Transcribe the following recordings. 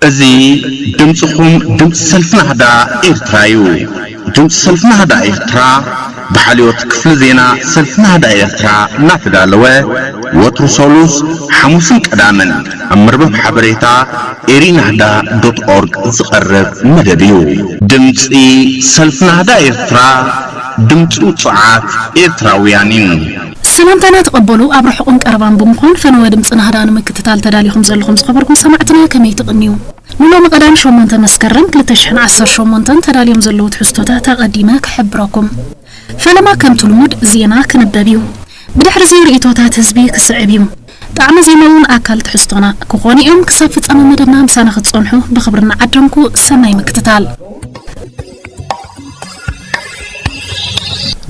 እዚ ድምፅኹም ድምፂ ሰልፊ ናህዳ ኤርትራ እዩ። ድምፂ ሰልፊ ናህዳ ኤርትራ ብሓልዮት ክፍሊ ዜና ሰልፊ ናህዳ ኤርትራ እናተዳለወ ወትሩ ሰሉስ፣ ሓሙስን ቀዳምን ኣብ መርበብ ሓበሬታ ኤሪናህዳ ዶት ኦርግ ዝቐርብ መደብ እዩ። ድምፂ ሰልፊ ናህዳ ኤርትራ ድምፂ ውፁዓት ኤርትራውያን እዩ። ሰላምታና ተቐበሉ። ኣብ ርሑቕን ቀረባን ብምዃን ፈነወ ድምፂ ናህዳ ንምክትታል ተዳሊኹም ዘለኹም ዝኸበርኩም ሰማዕትና ከመይ ትቕንዩ? ንሎሚ ቀዳም ሸሞንተ መስከረም ክልተ ሽሕን ዓሰርተ ሸሞንተን ተዳልዮም ዘለዉ ትሕዝቶታት ኣቐዲመ ክሕብረኩም። ፈለማ ከምቲ ልሙድ ዜና ክንበብ እዩ። ብድሕሪ እዚ ርእይቶታት ህዝቢ ክስዕብ እዩ። ጣዕመ ዜማ እውን ኣካል ትሕዝቶና ክኾኑ እዮም። ክሳብ ፍጻመ መደብና ምሳና ክትጸንሑ ብኽብሪ እናዓደምኩ ሰናይ ምክትታል።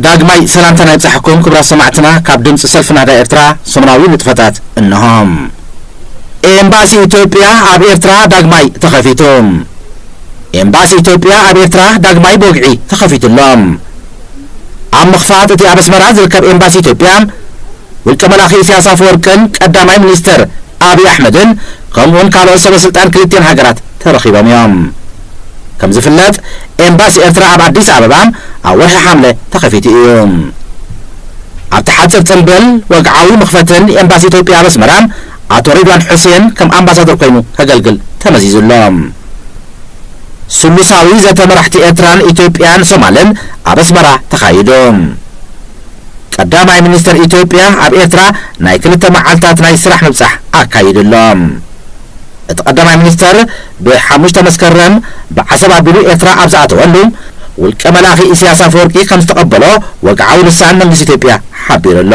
ዳግማይ ሰላምታና ይብጻሕኩም ክቡራት ሰማዕትና። ካብ ድምፂ ሰልፊ ናህዳ ኤርትራ ሰሙናዊ ንጥፈታት እንሆ። ኤምባሲ ኢትዮጵያ ኣብ ኤርትራ ዳግማይ ተኸፊቱ። ኤምባሲ ኢትዮጵያ ኣብ ኤርትራ ዳግማይ ብወግዒ ተኸፊቱ ኣሎ። ኣብ ምኽፋት እቲ ኣብ ኣስመራ ዝርከብ ኤምባሲ ኢትዮጵያ፣ ውልቀ መላኺ ኢሳያስ ኣፈወርቅን ቀዳማይ ሚኒስተር ኣብይ ኣሕመድን ከምኡውን ካልኦት ሰበ ስልጣን ክልቲኤን ሃገራት ተረኺቦም እዮም። ከም ዝፍለጥ፣ ኤምባሲ ኤርትራ ኣብ ኣዲስ ኣበባ ኣብ ወርሒ ሓምለ ተኸፊቱ እዩ። ኣብቲ ሓጺር ጽንብል ወግዓዊ መኽፈትን ኤምባሲ ኢትዮጵያ ኣብ ኣስመራ ኣቶ ሬድዋን ሑሴን ከም ኣምባሳደር ኮይኑ ከገልግል ተመዚዙ ኣሎ። ስሉሳዊ ዘተ መራሕቲ ኤርትራን ኢትዮጵያን ሶማልን ኣብ ኣስመራ ተኻይዱ። ቀዳማይ ሚኒስተር ኢትዮጵያ ኣብ ኤርትራ ናይ ክልተ መዓልታት ናይ ስራሕ ምብጻሕ ኣካይዱ ኣሎ። እቲ ቀዳማይ ሚኒስተር ብሓሙሽተ መስከረም ብዓሰብ ኣቢሉ ኤርትራ ኣብ ዝኣተወሉ፣ ውልቀ መላኺ ኢሳያስ ኣፈወርቂ ከም ዝተቐበሎ ወግዓዊ ልሳን መንግስቲ ኢትዮጵያ ሓቢሩ ኣሎ።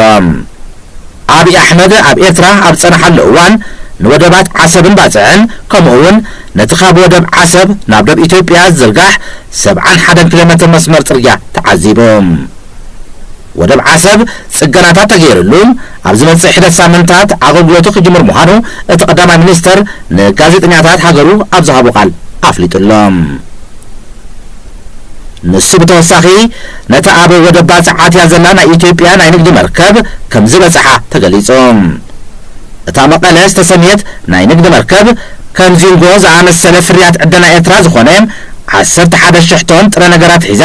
ኣብይ ኣሕመድ ኣብ ኤርትራ ኣብ ዝጸንሓሉ እዋን፣ ንወደባት ዓሰብን ባጽዕን፣ ከምኡ እውን ነቲ ካብ ወደብ ዓሰብ ናብ ደብ ኢትዮጵያ ዝዝርጋሕ ሰብዓን ሓደን ኪሎ ሜትር መስመር ጽርግያ ተዓዚቡ። ወደብ ዓሰብ ጽገናታት ተገይርሉ፣ ኣብ ዝመጽእ ሒደት ሳምንታት ኣገልግሎቱ ክጅምር ምዃኑ እቲ ቀዳማይ ሚኒስተር ንጋዜጠኛታት ሃገሩ ኣብ ዝሃቦ ቃል ኣፍሊጡ ኣሎ። ንሱ ብተወሳኺ፣ ነታ ኣብ ወደብ ባጽዕ ኣትያ ዘላ ናይ ኢትዮጵያ ናይ ንግዲ መርከብ ከም ዝበጽሓ ተገሊጹ። እታ መቐለ ዝተሰምየት ናይ ንግዲ መርከብ፣ ከም ዚንጎ ዝኣመሰለ ፍርያት ዕደና ኤርትራ ዝኾነ ዓሰርተ ሓደ ሽሕ ቶን ጥረ ነገራት ሒዛ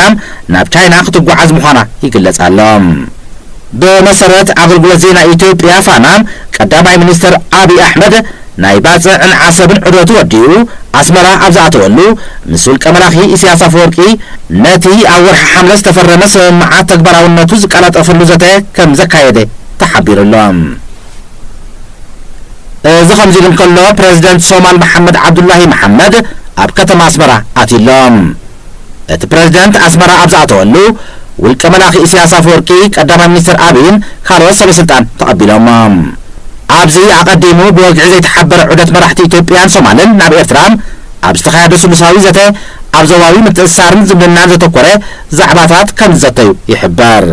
ናብ ቻይና ክትጓዓዝ ምዃና ይግለጽ ኣሎ። ብመሰረት ኣገልግሎት ዜና ኢትዮጵያ ፋና፣ ቀዳማይ ሚኒስተር ኣብይ ኣሕመድ ናይ ባጽዕን ዓሰብን ዑደቱ ወዲኡ ኣስመራ ኣብ ዝኣተወሉ፣ ምስ ውልቀ መላኺ ኢሳያስ ኣፈወርቂ ነቲ ኣብ ወርሒ ሓምለ ዝተፈረመ ስምምዓት ተግባራውነቱ ዝቀላጠፈሉ ዘተ ከም ዘካየደ ተሓቢሩ ኣሎ። እዚ ከምዚ ኢሉ እንከሎ፣ ፕረዚደንት ሶማል መሓመድ ዓብዱላሂ መሓመድ ኣብ ከተማ ኣስመራ ኣትዩ ኣሎ። እቲ ፕረዚደንት ኣስመራ ኣብ ዝኣተወሉ፣ ውልቀ መላኺ ኢሳያስ ኣፈወርቂ፣ ቀዳማይ ሚኒስትር ኣብይን ካልኦት ሰበ ስልጣን ተቐቢሎሞ። ኣብዚ ኣቐዲሙ ብወግዒ ዘይተሓበረ ዑደት መራሕቲ ኢትዮጵያን ሶማልን ናብ ኤርትራ ኣብ ዝተኻየደ ስሉሳዊ ዘተ፣ ኣብ ዞባዊ ምትእስሳርን ዝምድናን ዘተኮረ ዛዕባታት ከም ዝዘተዩ ይሕበር።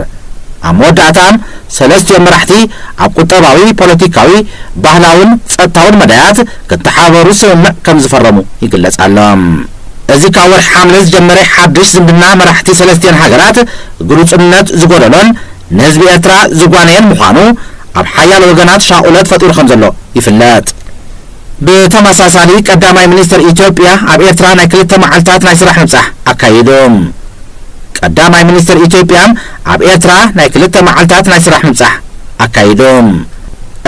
ኣብ መወዳእታ፣ ሰለስቲኦም መራሕቲ ኣብ ቁጠባዊ፣ ፖለቲካዊ፣ ባህላውን ጸጥታውን መዳያት ክተሓባበሩ ስምምዕ ከም ዝፈረሙ ይግለጽ ኣሎ። እዚ ካብ ወርሒ ሓምለ ዝጀመረ ሓድሽ ዝምድና መራሕቲ ሰለስቲአን ሃገራት ግሉጽነት ዝጎደሎን ንህዝቢ ኤርትራ ዝጓነየን ምዃኑ ኣብ ሓያሎ ወገናት ሻቕሎት ፈጢሩ ከም ዘሎ ይፍለጥ። ብተመሳሳሊ፣ ቀዳማይ ሚኒስትር ኢትዮጵያ ኣብ ኤርትራ ናይ ክልተ መዓልታት ናይ ስራሕ ምብጻሕ ኣካይዱ። ቀዳማይ ሚኒስትር ኢትዮጵያ ኣብ ኤርትራ ናይ ክልተ መዓልታት ናይ ስራሕ ምብጻሕ ኣካይዱ።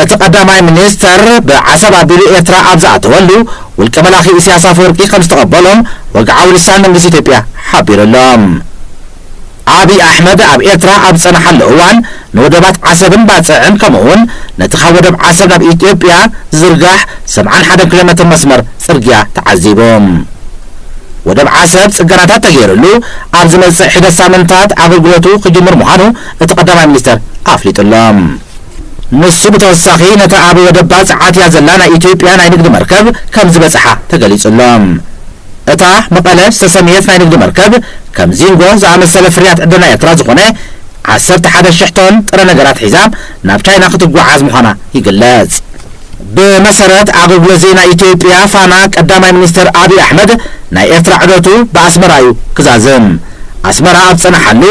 እቲ ቀዳማይ ሚኒስትር ብዓሰብ ኣቢሉ ኤርትራ ኣብ ዝኣተወሉ፣ ውልቀ መላኺ ኢሳያስ ኣፈወርቂ ከም ዝተቐበሎም ወግዓዊ ልሳን መንግስቲ ኢትዮጵያ ሓቢሩ ኣሎ። ኣብይ ኣሕመድ ኣብ ኤርትራ ኣብ ዝጸንሓሉ እዋን፣ ንወደባት ዓሰብን ባጽዕን፣ ከምኡ'ውን ነቲ ካብ ወደብ ዓሰብ ናብ ኢትዮጵያ ዝዝርጋሕ ሰብዓን ሓደን ኪሎ ሜትር መስመር ጽርግያ ተዓዚቡ። ወደብ ዓሰብ ጽገናታት ተገይሩሉ፣ ኣብ ዝመጽእ ሒደት ሳምንታት ኣገልግሎቱ ክጅምር ምዃኑ እቲ ቀዳማይ ሚኒስተር ኣፍሊጡ ኣሎ። ንሱ ብተወሳኺ፣ ነታ ኣብ ወደብ ባጽዕ ኣትያ ዘላ ናይ ኢትዮጵያ ናይ ንግዲ መርከብ ከም ዝበጽሓ ተገሊጹ ኣሎ። እታ መቐለ ዝተሰምየት ናይ ንግዲ መርከብ፣ ከም ዚንጎ ዝኣመሰለ ፍርያት ዕደና ኤርትራ ዝኾነ ዓሰርተ ሓደ ሽሕ ቶን ጥረ ነገራት ሒዛ ናብ ቻይና ክትጓዓዝ ምዃና ይግለጽ። ብመሰረት ኣገልግሎት ዜና ኢትዮጵያ ፋና፣ ቀዳማይ ሚኒስትር ኣብይ ኣሕመድ ናይ ኤርትራ ዑደቱ ብኣስመራ እዩ ክዛዝም። ኣስመራ ኣብ ዝጸንሓሉ፣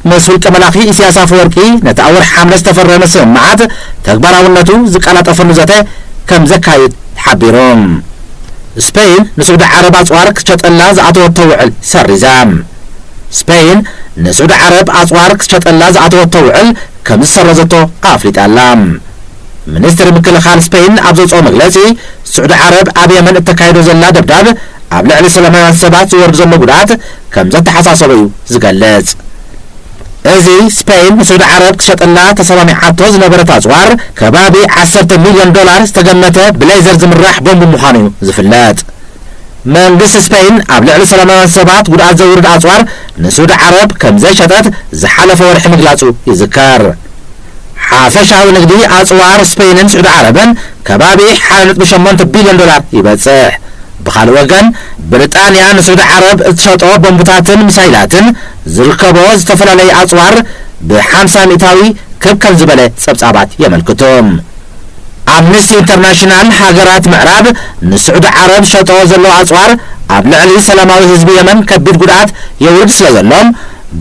ምስ ውልቀ መላኺ ኢሳያስ ኣፈወርቂ ነቲ ኣብ ወርሒ ሓምለ ዝተፈረመ ስምምዓት ተግባራውነቱ ዝቀላጠፈሉ ዘተ ከም ዘካይድ ሓቢሩ። ስፔን ንስዑዲ ዓረብ ኣጽዋር ክትሸጠላ ዝኣተወቶ ውዕል ሰሪዛ። ስፔን ንስዑዲ ዓረብ ኣጽዋር ክትሸጠላ ዝኣተወቶ ውዕል ከም ዝሰረዘቶ ኣፍሊጣ ኣላ። ሚኒስትሪ ምክልኻል ስፔን ኣብ ዘውፅኦ መግለፂ፣ ስዑዲ ዓረብ ኣብ የመን እተካይዶ ዘላ ደብዳብ ኣብ ልዕሊ ሰላማውያን ሰባት ዝወርድ ዘሎ ጉድኣት ከም ዘተሓሳሰቦ እዩ ዝገልጽ። እዚ ስፔን ንስዑዲ ዓረብ ክሸጠላ ተሰማሚዓቶ ዝነበረት ኣጽዋር፣ ከባቢ ዓሰርተ ሚልዮን ዶላር ዝተገመተ ብሌዘር ዝምራሕ ቦምብ ምዃኑ እዩ ዝፍለጥ። መንግስቲ ስፔን ኣብ ልዕሊ ሰላማውያን ሰባት ጉድኣት ዘውርድ ኣጽዋር ንስዑዲ ዓረብ ከም ዘይሸጠት ዝሓለፈ ወርሒ ምግላጹ ይዝከር። ሓፈሻዊ ንግዲ ኣጽዋር ስፔንን ስዑዲ ዓረብን ከባቢ ሓደ ነጥቢ ሸሞንተ ቢልዮን ዶላር ይበጽሕ። ብኻልእ ወገን፣ ብሪጣንያ ንስዑዲ ዓረብ እትሸጦ ቦምብታትን ሚሳይላትን ዝርከቦ ዝተፈላለየ ኣጽዋር ብሓምሳ ሚእታዊ ክብ ከም ዝበለ ጸብጻባት የመልክቱ። ኣምነስቲ ኢንተርናሽናል፣ ሃገራት ምዕራብ ንስዑዲ ዓረብ ሸጦ ዘለዋ ኣጽዋር ኣብ ልዕሊ ሰላማዊ ህዝቢ የመን ከቢድ ጉድኣት የውርድ ስለ ዘሎ፣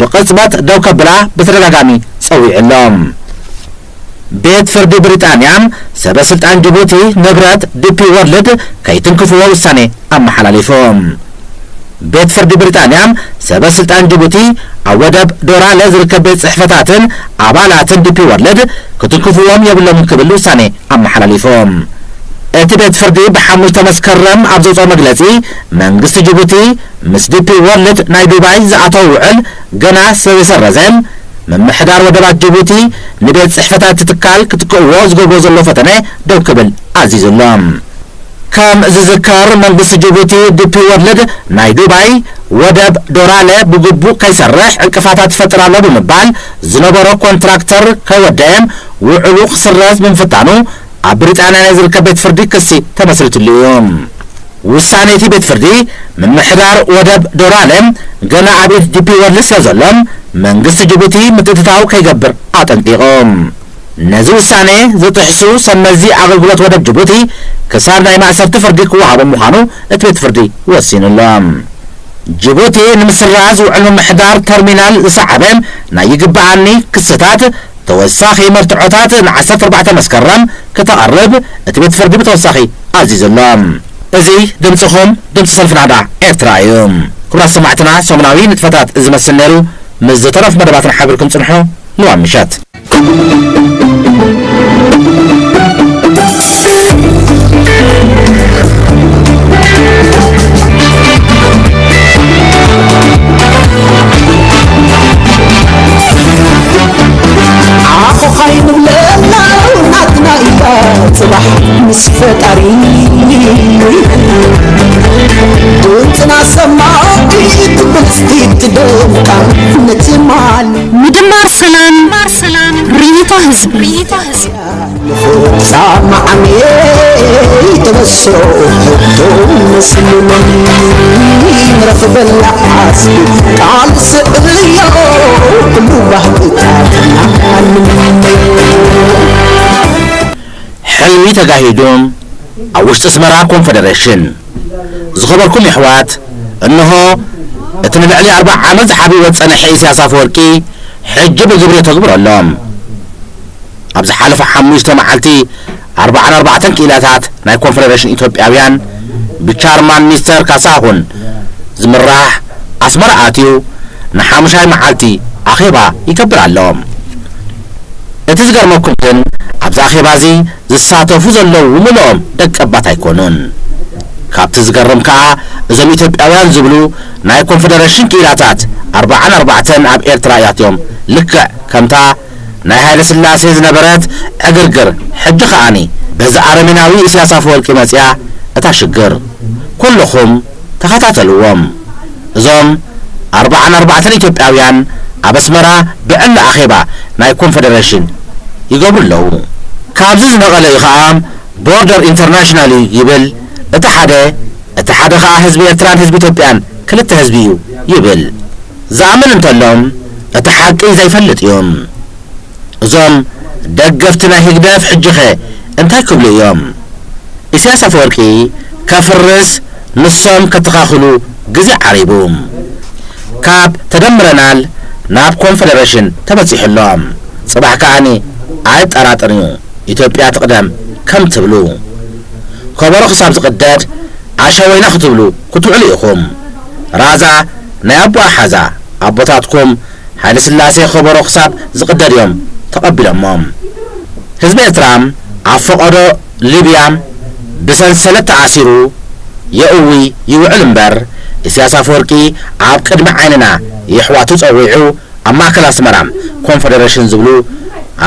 ብቕጽበት ደው ከብላ ብተደጋጋሚ ጸዊዑ ኣሎ። ቤት ፍርዲ ብሪጣንያ ሰበ ስልጣን ጅቡቲ ንብረት ዲፒ ወርልድ ከይትንክፍዎ ውሳኔ ኣመሓላሊፉ። ቤት ፍርዲ ብሪጣንያ ሰበ ስልጣን ጅቡቲ ኣብ ወደብ ዶራለ ዝርከብ ቤት ጽሕፈታትን ኣባላትን ዲፒ ወርልድ ክትንክፍዎም የብሎምን ክብል ውሳኔ ኣመሓላሊፉ። እቲ ቤት ፍርዲ ብሓሙሽተ መስከረም ኣብ ዘውፅኦ መግለፂ፣ መንግስቲ ጅቡቲ ምስ ዲፒ ወርልድ ናይ ዱባይ ዝኣተወ ውዕል ገና ስለ ዘይሰረዘ፣ ምምሕዳር ወደባት ጅቡቲ ንቤት ጽሕፈታት እቲ ትካል ክትክእዎ ዝገብሮ ዘሎ ፈተነ ደው ክብል ኣዚዙ ኣሎ። ከም ዝዝከር፣ መንግስቲ ጅቡቲ ዲፒ ወርልድ ናይ ዱባይ ወደብ ዶራለ ብግቡእ ከይሰርሕ ዕንቅፋታት ይፈጥር ኣሎ ብምባል ዝነበሮ ኮንትራክተር ከይወደአ ውዕሉ ክስረዝ ብምፍታኑ ኣብ ብሪጣንያ ናይ ዝርከብ ቤት ፍርዲ ክሲ ተመስሪትሉ እዩ። ውሳኔ እቲ ቤት ፍርዲ ምምሕዳር ወደብ ዶራለ ገና ኣብ ኢድ ዲፒ ወርልድ ስለ ዘሎ መንግስቲ ጅቡቲ ምትእትታው ከይገብር ኣጠንቂቑ። ነዚ ውሳኔ ዝጥሕሱ ሰብ መዚ ኣገልግሎት ወደብ ጅቡቲ ክሳብ ናይ ማእሰርቲ ፍርዲ ክወሃቦም ምዃኑ እቲ ቤት ፍርዲ ወሲኑ ኣሎ። ጅቡቲ ንምስራዝ ውዕል ምምሕዳር ተርሚናል ዝሰዓበ ናይ ይግብኣኒ ክስታት ተወሳኺ መርትዖታት ን ዓሰርተ ኣርባዕተ መስከረም ክተቕርብ እቲ ቤት ፍርዲ ብተወሳኺ ኣዚዙ ኣሎ። እዚ ድምፅኹም፣ ድምፂ ሰልፊ ናህዳ ኤርትራ እዩ። ክቡራት ሰማዕትና፣ ሰሙናዊ ንጥፈታት እዚ መስል ነይሩ። ምስ ዝተረፉ መደባትና ሓቢርኩም ጽንሑ። ንዋም ምሸት። ዓኾኻይ ንብለና ናትና እያ ጽባሕ ምስ ፈጣሪ። ድምፅና ሰማዒ ትብል እስቲ ትደምቃ ነቲ ማል። ምድማር ሰላም፣ ርኢቶ ህዝቢ። ንፉጻ መዓመይ ተበስሮ ሕቶ መስልኒ ንረኽበላ ዓስቢ ቃል ስዕብዮ ኩሉ ባህልታትና ንምነዮ። ሕልሚ ተጋሂዱ ኣብ ውሽጢ ኣስመራ ኮንፈደሬሽን። ዝኸበርኩም የሕዋት፣ እንሆ እቲ ንልዕሊ ኣርብዓ ዓመት ዝሓብእዎ ዝጸንሐ ኢሳያስ ኣፈወርቂ ሕጂ ብግብሪ የተግብሮ ኣሎ። ኣብ ዝሓለፈ ሓሙሽተ መዓልቲ ኣርብዓን ኣርባዕተን ክኢላታት ናይ ኮንፈደሬሽን ኢትዮጵያውያን ብቻርማን ሚስተር ካሳሁን ዝምራሕ ኣስመራ ኣትዩ ንሓሙሻይ መዓልቲ ኣኼባ ይገብር ኣሎ። እቲ ዝገርመኩም ግን ኣብዚ ኣኼባ እዚ ዝሳተፉ ዘለዉ ምሉኦም ደቀባት ኣይኮኑን። ካብቲ ዝገርም ከኣ እዞም ኢትዮጵያውያን ዝብሉ ናይ ኮንፈደሬሽን ክኢላታት ኣርብዓን ኣርባዕተን ኣብ ኤርትራ ኣትዮም ልክዕ ከምታ ናይ ሃይለ ስላሴ ዝነበረት ዕግርግር፣ ሕጂ ከኣኒ በዚ ኣረሜናዊ ኢሳያስ ኣፈወርቂ መጽያ እታ ሽግር። ኩልኹም ተኸታተልዎም። እዞም ኣርብዓን ኣርባዕተን ኢትዮጵያውያን ኣብ ኣስመራ ብዕሊ ኣኼባ ናይ ኮንፈደሬሽን ይገብሩ ኣለዉ። ካብዚ ዝነቐለ እዩ ኸኣ ቦርደር ኢንተርናሽናል እዩ ይብል። እቲ ሓደ፣ እቲ ሓደ ኸኣ ህዝቢ ኤርትራን ህዝቢ ኢትዮጵያን ክልተ ህዝቢ እዩ ይብል። ዝኣምን እንተሎ፣ እቲ ሓቂ ዘይፈልጥ እዩ። እዞም ደገፍቲ ናይ ህግደፍ ሕጂኸ እንታይ ክብሉ እዮም? ኢሳያስ ኣፈወርቂ ከፍርስ፣ ንሶም ከተኻኽሉ ግዜ ዓሪቡ። ካብ ተደምረናል ናብ ኮንፈደሬሽን ተበጺሑ ኣሎ። ጽባሕ ከኣኒ ኣይጠራጠርን እዩ ኢትዮጵያ ትቕደም ከም ትብሉ። ከበሮ ክሳብ ዝቕደድ ኣሸወይና ክትብሉ ክትውዕሉ ኢኹም። ራዛ ናይ ኣቦኣ ሓዛ። ኣቦታትኩም ሃይለ ስላሴ ከበሮ ክሳብ ዝቕደድ እዮም ተቐቢሎሞም። ህዝቢ ኤርትራ ኣብ ፈቐዶ ሊብያ ብሰንሰለት ተኣሲሩ የእዊ ይውዕል እምበር፣ ኢሳያስ ኣፈወርቂ ኣብ ቅድሚ ዓይንና የሕዋቱ ጸዊዑ ኣብ ማእከል ኣስመራ ኮንፈደረሽን ዝብሉ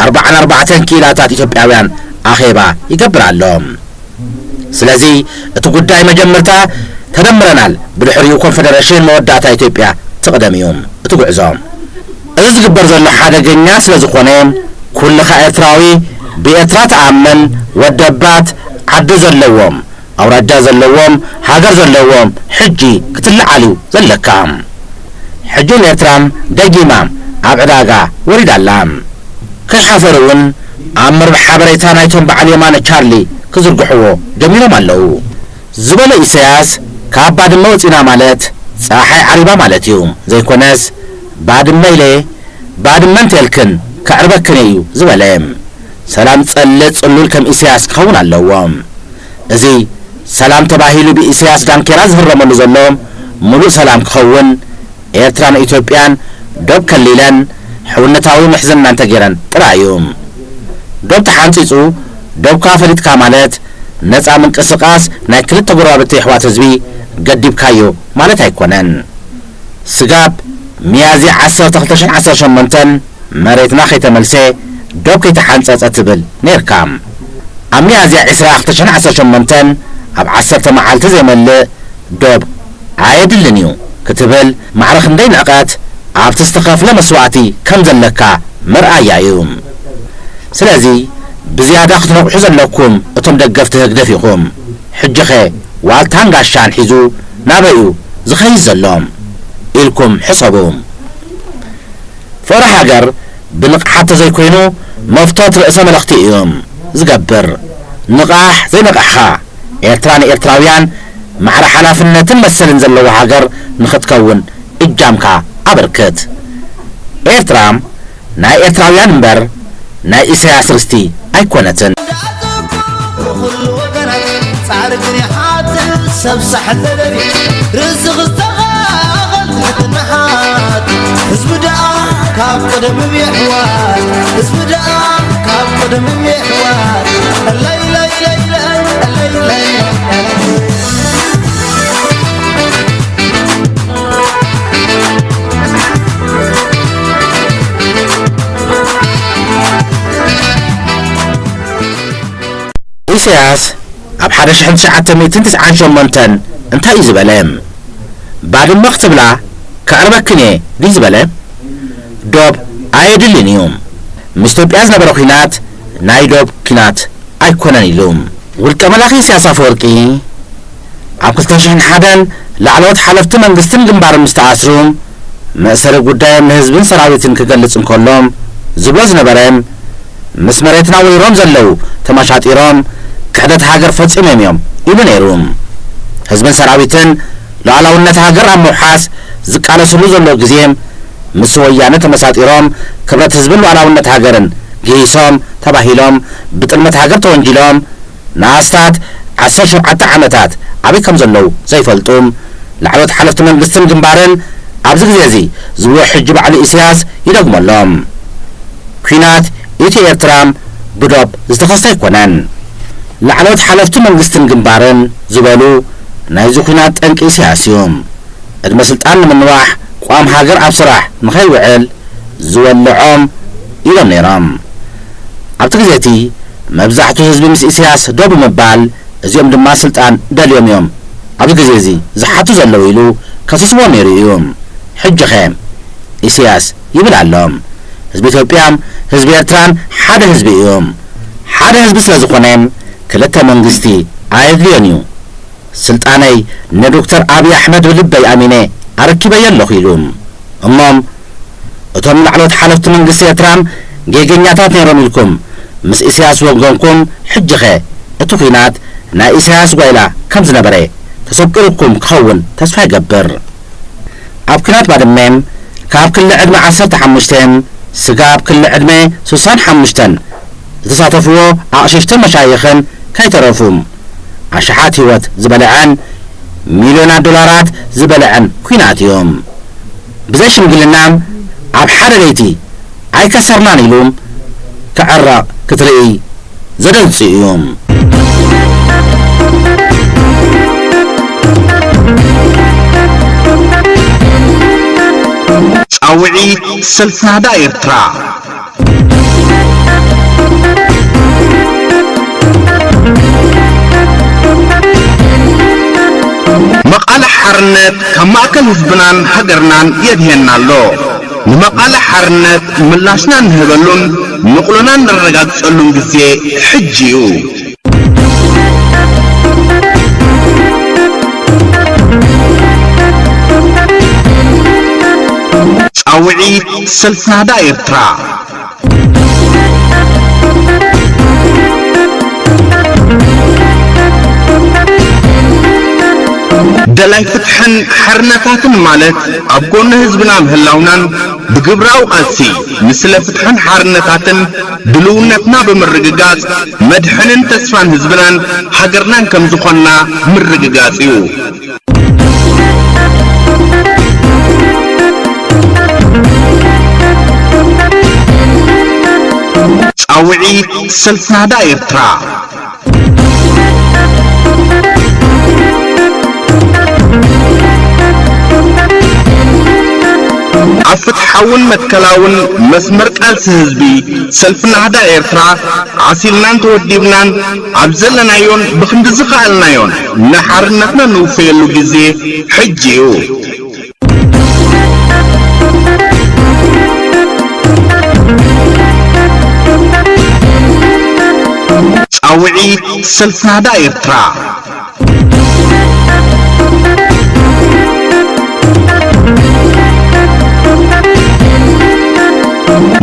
ኣርባዓን ኣርባዕተን ክኢላታት ኢትዮጵያውያን ኣኼባ ይገብር ኣሎ። ስለዚ እቲ ጉዳይ መጀመርታ ተደምረናል፣ ብድሕሪኡ ኮንፈደረሽን መወዳእታ ኢትዮጵያ ትቕደም እዩ እቲ ጉዕዞ። እዚ ዝግበር ዘሎ ሓደገኛ ስለ ዝኾነ፣ ኩልኻ ኤርትራዊ ብኤርትራ ተኣመን፣ ወደባት ዓዲ ዘለዎም፣ ኣውራጃ ዘለዎም፣ ሃገር ዘለዎም ሕጂ ክትለዓል እዩ ዘለካ። ሕጂ ኤርትራ ደጊማ ኣብ ዕዳጋ ወሪዳ ኣላ። ከይሓፈሩ እውን ኣብ መርበብ ሓበሬታ ናይቶም በዓል የማነ ቻርሊ ክዝርግሕዎ ጀሚሮም ኣለዉ። ዝበሎ ኢሳያስ፣ ካብ ባድመ ወጺና ማለት ጸሓይ ዓሪባ ማለት እዩ ዘይኮነስ፣ ባድመ ኢለ ባድመ እንተልክን ከዕርበክን እዩ ዝበለ። ሰላም ጸልእ ጽሉል ከም ኢሳያስ ክኸውን ኣለዎ። እዚ ሰላም ተባሂሉ ብኢሳያስ ዳንኬራ ዝህረመሉ ዘሎ ምሉእ ሰላም ክኸውን ኤርትራን ኢትዮጵያን ዶብ ከሊለን ሕውነታዊ ምሕዝና እንተገይረን ጥራይ እዩ። ዶብ ተሓንጺጹ፣ ዶብካ ፈሊጥካ ማለት ነጻ ምንቅስቓስ ናይ ክልተ ጎረባብቲ ኣሕዋት ህዝቢ ገዲብካዮ ማለት ኣይኮነን። ስጋብ ሚያዝያ ዓሰርተ ክልተ ሽሕን ዓሰርተ ሸሞንተን መሬትና ከይተመልሰ ዶብ ከይተሓንጸጸ ትብል ነይርካ። ኣብ ሚያዝያ ዕስራ ክልተ ሽሕን ዓሰርተ ሸሞንተን ኣብ ዓሰርተ መዓልቲ ዘይመልእ ዶብ ኣየድልን እዩ ክትብል ማዕረ ክንደይ ንዕቀት ኣብቲ ዝተኸፍለ መስዋእቲ ከም ዘለካ መርኣያ እዩ። ስለዚ ብዝያዳ ክትነቕሑ ዘለኩም እቶም ደገፍቲ ህግደፍ ኢኹም። ሕጂኸ ዋልታን ጋሻን ሒዙ ናበይ'ዩ ዝኸይድ ዘሎ ኢልኩም ሕሰቡ። ፍቕሪ ሃገር ብንቕሓት ተዘይኮይኑ መፍቶት ርእሰ መለኽቲ እዩ ዝገብር። ንቓሕ ዘይነቓሕኻ፣ ኤርትራ ንኤርትራውያን ማዕረ ሓላፍነትን መሰልን ዘለዋ ሃገር ንኽትከውን እጃምካ ኣበርክት። ኤርትራ ናይ ኤርትራውያን እምበር ናይ ኢሳያስ ርስቲ ኣይኮነትን። ዳዕቶ ኩሉ ወገናት ጻዕሪ ግን ይሓትት ሰብ ሳሕል ደደቢ ርዝቕ ዝተኻኸል ትሕትናሓት ህዝቢ ደኣ ካብ ቀደም እም የሕዋት ህዝቢ ደኣ ካብ ቀደም እም የሕዋት ለይለይለይለይ ለይለይ ኢሳያስ ኣብ ሓደ ሽሕን ትሽዓተ ሚእትን ትስዓን ሸሞንተን እንታይ እዩ ዝበለ? ባድመ ክትብላ ከዕርበክን እየ ድዩ ዝበለ? ዶብ ኣየድልን እዩ። ምስ ኢትዮጵያ ዝነበረ ኲናት ናይ ዶብ ኲናት ኣይኮነን ኢሉ። ውልቀ መላኺ ኢሳያስ ኣፈወርቂ ኣብ ክልተ ሽሕን ሓደን ላዕለዎት ሓለፍቲ መንግስትን ግንባርን ምስ ተኣስሩ፣ መእሰሪ ጉዳዮም ንህዝብን ሰራዊትን ክገልጽ እንከሎ ዝብሎ ዝነበረ፣ ምስ መሬትና ወሪሮም ዘለዉ ተመሻጢሮም ክሕደት ሃገር ፈጺሞም እዮም ኢሉ ነይሩ። ህዝብን ሰራዊትን ሉዓላውነት ሃገር ኣብ ምውሓስ ዝቃለስሉ ዘለዉ ግዜ ምስ ወያነ ተመሳጢሮም ክብረት ህዝብን ሉዓላውነት ሃገርን ግሂሶም ተባሂሎም ብጥልመት ሃገር ተወንጂሎም ንኣስታት ዓሰርተ ሸውዓተ ዓመታት ኣበይ ከም ዘለዉ ዘይፈልጡ ላዕለዎት ሓለፍቲ መንግስትን ግንባርን ኣብዚ ግዜ እዚ ዝብኡ ሕጂ ባዕሉ ኢሳያስ ይደግሞ ኣሎ። ኲናት ኢትዮ ኤርትራ ብዶብ ዝተኸስተ ኣይኮነን። ላዕለዎት ሓለፍቲ መንግስትን ግንባርን ዝበሉ ናይዚ ኲናት ጠንቂ ኢሳያስ እዩ። ዕድመ ስልጣን ንምንዋሕ ቋም ሃገር ኣብ ስራሕ ንኸይውዕል ዝወልዖም ኢሎም ነይሮም። ኣብቲ ግዜ እቲ መብዛሕትኡ ህዝቢ ምስ ኢሳያስ ደው ብምባል እዚኦም ድማ ስልጣን ደልዮም እዮም ኣብዚ ግዜ እዚ ዝሓቱ ዘለዉ ኢሉ ከሲስዎም ነይሩ እዩ። ሕጂ ኸ ኢሳያስ ይብል ኣሎ። ህዝቢ ኢትዮጵያን ህዝቢ ኤርትራን ሓደ ህዝቢ እዮም። ሓደ ህዝቢ ስለ ዝኾነ ክልተ መንግስቲ ኣየድልዮን እዩ። ስልጣነይ ንዶክተር ኣብይ ኣሕመድ ብልበይ ኣሚነ ኣረኪበዮ ኣለኹ ኢሉ። እሞ እቶም ላዕለዎት ሓለፍቲ መንግስቲ ኤርትራ ጌገኛታት ነይሮም ኢልኩም ምስ ኢሳያስ ወገንኩም ሕጂ ኸ እቲ ኲናት ናይ ኢሳያስ ጓይላ ከም ዝነበረ ተሰቂሩኩም ክኸውን ተስፋ ይገብር። ኣብ ኲናት ባድመ ካብ ክሊ ዕድመ ዓሰርተ ሓሙሽተ ስጋብ ክሊ ዕድመ ስሳን ሓሙሽተን ዝተሳተፍዎ ኣቕሽሽትን መሻይኽን ከይተረፉ ኣሽሓት ህይወት ዝበልዐን ሚልዮናት ዶላራት ዝበልዐን ኲናት እዩ። ብዘይ ሽምግልና ኣብ ሓደ ለይቲ ኣይከሰርናን ኢሉ ክዕረቕ ክትርኢ ዘደንጽ እዩ። ጻውዒት ሰልፊ ናህዳ ኤርትራ። መቓልሕ ሓርነት ካብ ማእከል ህዝብናን ሃገርናን የድህየና ኣሎ። ንመቓልሕ ሓርነት ምላሽና እንህበሉን ንቕሎና እነረጋግጸሉን ግዜ ሕጂ እዩ። ጻውዒት ሰልፊ ናህዳ ኤርትራ። ደላይ ፍትሕን ሓርነታትን ማለት ኣብ ጎኒ ህዝብና ምህላውናን ብግብራዊ ቃልሲ ንስለ ፍትሕን ሓርነታትን ድልውነትና ብምርግጋጽ መድሕንን ተስፋን ህዝብናን ሃገርናን ከም ዝኾንና ምርግጋጽ እዩ። ጻውዒት ሰልፊ ናህዳ ኤርትራ። ኣብ ፍትሓውን መትከላውን መስመር ቃልሲ ህዝቢ ሰልፊ ናህዳ ኤርትራ ዓሲልናን ተወዲብናን ኣብ ዘለናዮን ብኽንዲ ዝኸኣልናዮን ንሓርነትና ንውፈየሉ ግዜ ሕጂ እዩ። ጻውዒት ሰልፊ ናህዳ ኤርትራ።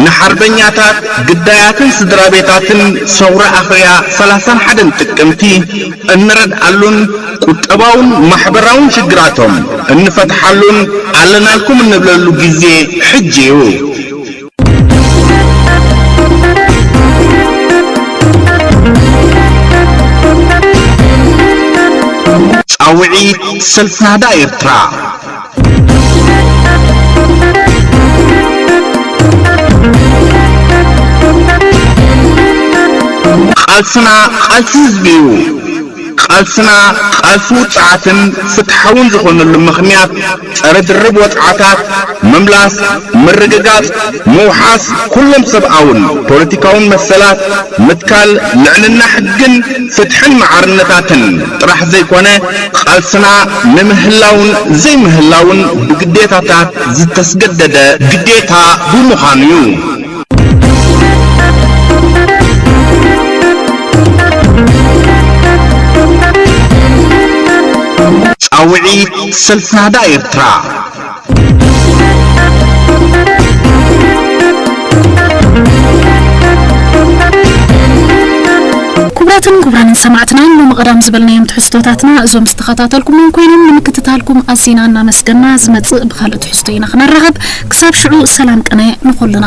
ንሓርበኛታት፣ ግዳያትን ስድራ ቤታትን ሰውራ ኣኽርያ ሰላሳን ሓደን ጥቅምቲ እንረድኣሉን ቁጠባውን ማሕበራውን ሽግራቶም እንፈትሓሉን ኣለናልኩም እንብለሉ ግዜ ሕጂ እዩ። ጻውዒት ሰልፊ ናህዳ ኤርትራ። ቃልስና ቃልሲ ህዝቢ እዩ። ቃልስና ቃልሲ ውጽዓትን ፍትሓውን ዝኾነሉ ምኽንያት ጸረ ድርብ ወጽዓታት፣ ምምላስ፣ ምርግጋጽ፣ ምውሓስ ኩሎም ሰብኣውን ፖለቲካውን መሰላት፣ ምትካል ልዕልና ሕግን ፍትሕን መዓርነታትን ጥራሕ ዘይኮነ፣ ቃልስና ንምህላውን ዘይምህላውን ብግዴታታት ዝተስገደደ ግዴታ ብምዃኑ እዩ። ጻውዒት ሰልፊ ናህዳ ኤርትራ። ክቡራትን ክቡራንን ሰማዕትና፣ ሎሚ ቀዳም ዝበልናዮም ትሕዝቶታትና እዞም ዝተኸታተልኩምዎም ኮይኖም፣ ንምክትታልኩም ኣዚና እናመስገና፣ ዝመጽእ ብኻልእ ትሕዝቶ ኢና ክነራኸብ። ክሳብ ሽዑ ሰላም ቅነ ንኹልና።